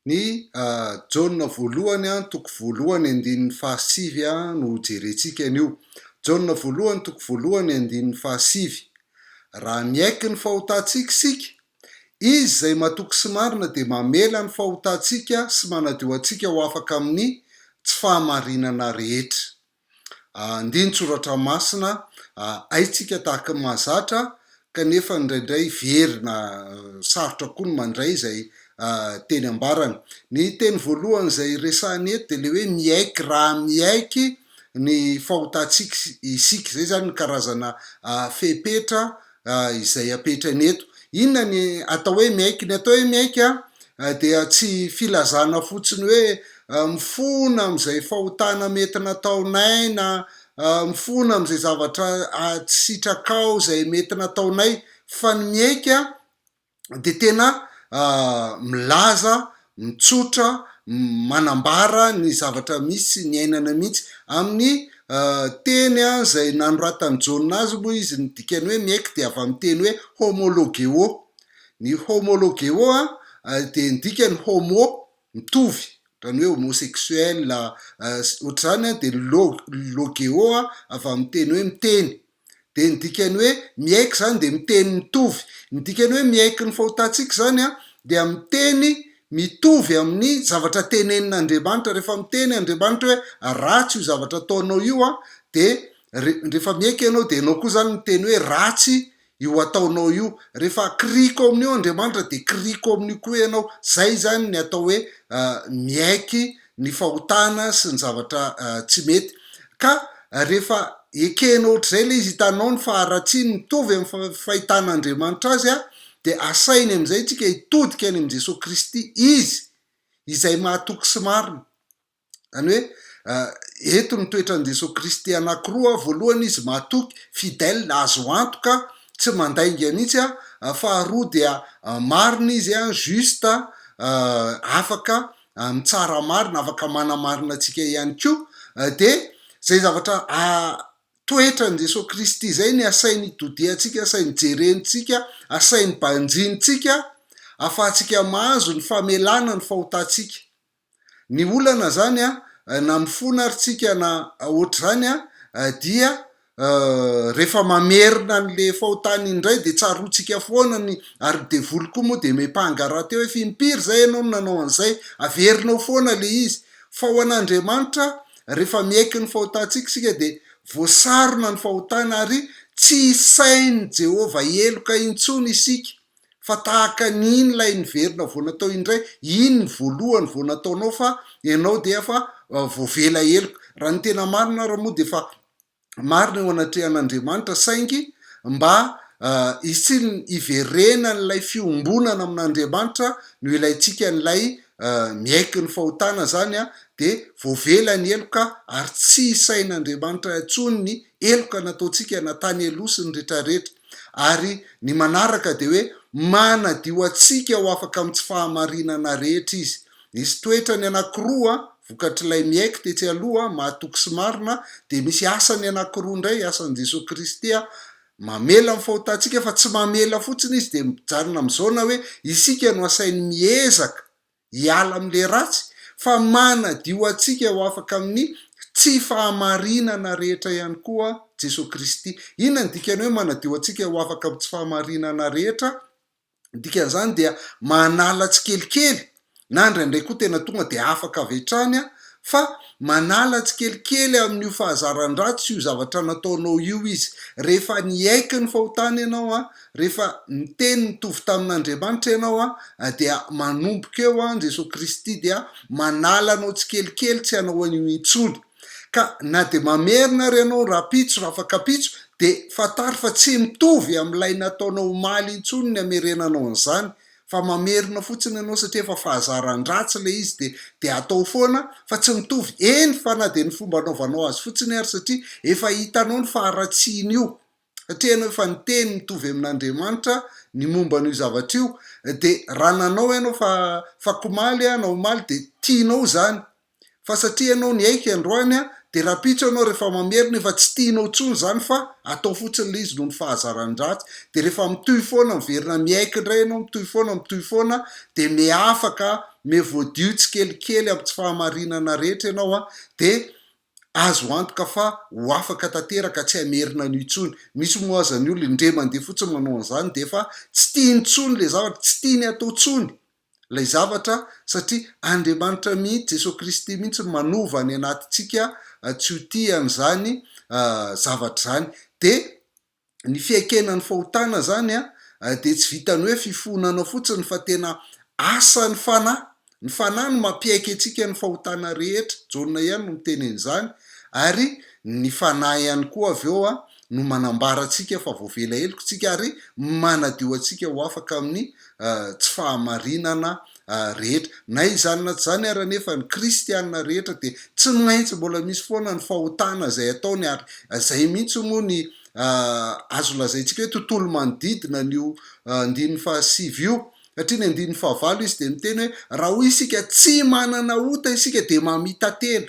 Ny Jaona voalohany toko voalohany andininy fahasivy no hojerentsika anio. Jaona voalohany toko voalohany andininy fahasivy. Raha miaiky ny fahotantsika isika, Izy izay matoky sy marina dia mamela ny fahotantsika sy manadio antsika ho afaka amin'ny tsy fahamarinana rehetra. Andinin-tsoratra masina haintsika tahaka ny mahazatra kanefa indraindray very na sarotra koa ny mandray izay teny ambarany. Ny teny voalohany izay resahina eto dia ilay hoe miaiky, raha miaiky ny fahotantsika isika. Izay izany ny karazana fepetra izay apetrany eto. Inona ny atao hoe miaiky? Ny atao hoe miaiky dia tsy filazana fotsiny hoe mifona amin'izay fahotana mety nataonay na mifona amin'izay zavatra tsy sitrakao izay mety nataonay fa ny miaiky dia tena milaza, mitsotra, manambara ny zavatra misy niainana mihitsy. Amin'ny teny izay nanoratan'i Jaona azy moa izy, ny dikany hoe miaiky dia avy amin'ny teny hoe homologeo. Ny homologeo dia ny dikany homo, mitovy, ohatran'ny hoe homosexuel, ohatr'izany, dia ny logeo avy amin'ny teny hoe miteny. Dia ny dikany hoe miaiky izany dia miteny mitovy. Ny dikany hoe miaiky ny fahotantsika izany dia miteny mitovy amin'ny zavatra tenenin'Andriamanitra. Rehefa miteny Andriamanitra hoe ratsy io zavatra ataonao io dia rehefa miaiky ianao dia ianao koa izany miteny hoe ratsy io ataonao io. Rehefa kiriko amin'io Andriamanitra dia kiriko amin'io koa ianao. Izay izany ny atao hoe miaiky ny fahotana sy ny zavatra tsy mety. Ka rehefa ekenao ohatr'izay ilay izy, hitanao ny faharatsiany mitovy amin'ny fahitan'Andriamanitra azy dia asainy amin'izay isika hitodika any amin'i Jesoa Kristy, Izy izay mahatoky sy marina. Izany hoe eto ny toetran'i Jesoa Kristy anankiroa, voalohany izy mahatoky, fidèle, azo antoka, tsy mandainga mihitsy, faharoa dia marina izy, juste, afaka mitsara marina, afaka manamarina antsika ihany koa, dia izay zavatra toetran'i Jesoa Kristy izay ny asainy itodihantsika, asainy jerentsika, asainy banjinintsika, ahafahantsika mahazo ny famelana ny fahotantsika. Ny olana zany an, na mifona ary tsika na ohatr'izany an, dia rehefa mamerina an'le fahotana indray dia tsaroantsika foana ny, ary ny devoly koa moa dia miampanga rahateo hoe f'impiry zay ianao no nanao an'izay, averinao foana le izy. Fa ho an'Andriamanitra, rehefa miaiky ny fahotantsika isika dia voasarona ny fahotana ary tsy isain'i Jehovah heloka intsony isika. Fa tahaka ny iny ilay niverina vao natao indray, iny ny voalohany vao nataonao fa ianao dia efa voavela heloka. Raha ny tena marina ary moa dia efa marina eo anatrehan'Andriamanitra saingy mba hisian'ny hiverenan'ilay fiombonana amin'Andriamanitra no ilaintsika an'ilay miaiky ny fahotana izany dia voavela ny heloka ary tsy isain'Andriamanitra intsony ny heloka nataontsika na tany aloha sy ny retraretra. Ary ny manaraka dia hoe manadio antsika ho afaka amin'ny tsy fahamarinana rehetra izy. Misy toetrany anankiroa vokatr'ilay miaiky tetsy aloha, mahatoky sy marina, dia misy asany anankiroa indray, asan'i Jesoa Kristy mamela ny fahotantsika fa tsy mamela fotsiny izy dia mijanona amin'izao na hoe isika no asainy miezaka hiala amin'ilay ratsy fa manadio antsika ho afaka amin'ny tsy fahamarinana rehetra ihany koa Jesoa Kristy. Inona ny dikan'ny hoe manadio antsika ho afaka amin'ny tsy fahamarinana rehetra? Ny dikan'izany dia manala tsikelikely na indraindray koa tena tonga dia afaka avy hatrany fa manala tsikelikely amin'io fahazaran-dratsy sy io zavatra nataonao io izy. Rehefa niaiky ny fahotana ianao, rehefa niteny nitovy tamin'Andriamanitra ianao dia manomboka eo Jesoa Kristy dia manala anao tsikelikely tsy hanao an'io intsony. Ka na dia mamerina ary ianao rahampitso, rafakampitso dia fantaro fa tsy mitovy amin'ilay nataonao omaly intsony ny hamerenanao an'izany fa mamerina fotsiny ianao satria efa fahazaran-dratsy ilay izy dia dia atao foana fa tsy mitovy, eny fa na dia ny fomba anaovanao azy fotsiny ary satria efa hitanao ny faharatsian'io satria ianao efa niteny mitovy amin'Andriamanitra ny momba an'io zavatra io dia raha nanao ianao fa fakomaly na omaly dia tianao izany Fa satria ianao niaiky androany dia rahampitso ianao rehefa mamerina efa tsy tianao intsony izany fa atao fotsiny ilay izy noho ny fahazaran-dratsy dia rehefa mitohy foana miverina miaiky indray ianao mitohy foana mitohy foana dia miha afaka. miha-voadio tsikelikely amin'ny tsy fahamarinana rehetra ianao an, dia azo antoka fa ho afaka tanteraka tsy hamerina an'io intsony. Misy moa aza ny olona indray mandeha fotsiny manao an'izany dia efa tsy tiany intsony ilay zavatra, tsy tiany atao intsony ilay zavatra satria Andriamanitra mihitsy, Jesoa Kristy mihitsy no manova any anatintsika tsy ho tia an'izany zavatra izany. Dia ny fiaikena ny fahotana zany an dia tsy vitan'ny hoe fifonana fotsiny fa tena asan'ny fanahy, ny fanahy no mampiaiky antsika ny fahotana rehetra, Jaona ihany no miteny an'izany, ary ny fanahy ihany koa avy eo an no manambara antsika fa voavela heloka isika ary manadio antsika ho afaka amin'ny tsy fahamarinana rehetra. Na izany na tsy izany ary anefa ny kristiana rehetra dia tsy maintsy mbola misy foana ny fahotana izay ataony ary izay mihitsy moa ny azo lazaintsika hoe tontolo manodidina an'io andininy fahasivy io satria ny andininy fahavalo izy dia miteny hoe raha hoy isika tsy manana ota isika dia mamita-tena.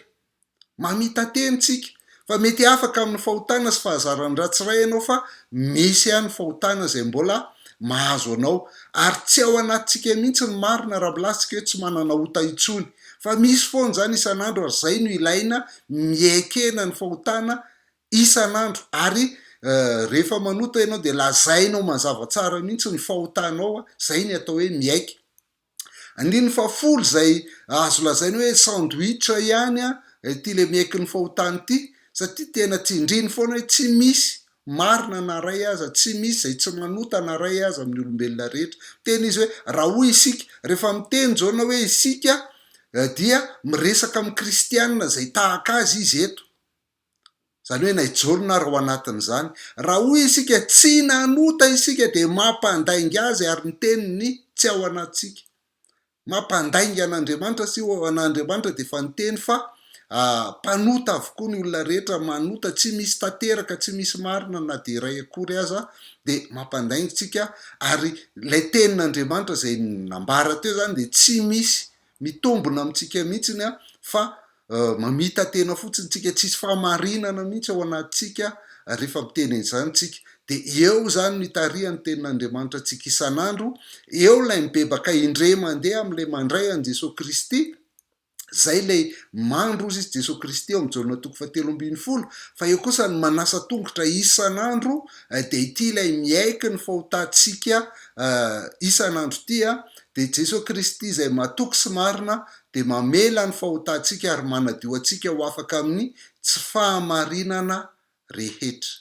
Mamita-tena tsika fa mety afaka amin'ny fahotana sy fahazaran-dratsy iray ianao fa misy ihany fahotana izay mbola mahazo anao ary tsy ao anatintsika mihitsy ny marina raha milaza tsika hoe tsy manana ota intsony fa misy foana izany isan'andro ary izay no ilaina miekena ny fahotana isan'andro ary rehefa manota ianao dia lazainao mazava tsara mihitsy ny fahotanao, izay ny atao hoe miaiky. Andininy fahafolo izay azo lazaina hoe sandwich ihany ity ilay miaiky ny fahotany ity satria tena tsindriny foana hoe tsy misy marina na iray aza, tsy misy izay tsy manota na iray aza amin'ny olombelona rehetra. Miteny izy hoe raha hoy isika, rehefa miteny Jaona hoe isika dia miresaka amin'ny kristiana izay tahaka azy izy eto. Izany hoe na i Jaona ary ao anatin'izany. Raha hoy isika tsy nanota isika dia mampandainga azy ary ny teniny tsy ao anatintsika. Mampandainga an'Andriamanitra sy an'Andriamanitra dia efa niteny fa mpanota avokoa ny olona rehetra, manota tsy misy tanteraka, tsy misy marina na dia iray akory aza dia mampandainga isika ary ilay tenin'Andriamanitra izay nambara teo izany dia tsy misy mitombina amintsika mihitsiny fa mamita-tena fotsiny tsika, tsisy fahamarinana mihitsy ao anatintsika rehefa miteny an'izany tsika. Dia eo izany no itarihan'ny tenin'Andriamanitra antsika isan'andro, eo ilay mibebaka indray mandeha amin'ilay mandray an'i Jesoa Kristy, izay ilay mandro hozy izy Jesoa Kristy ao amin'ny Jaona toko fahatelo ambin'ny folo, fa eo kosa ny manasa tongotra isan'andro, dia ity ilay miaiky ny fahotantsika isan'andro ity, dia Jesoa Kristy izay matoky sy marina dia mamela ny fahotantsika ary manadio antsika ho afaka amin'ny tsy fahamarinana rehetra.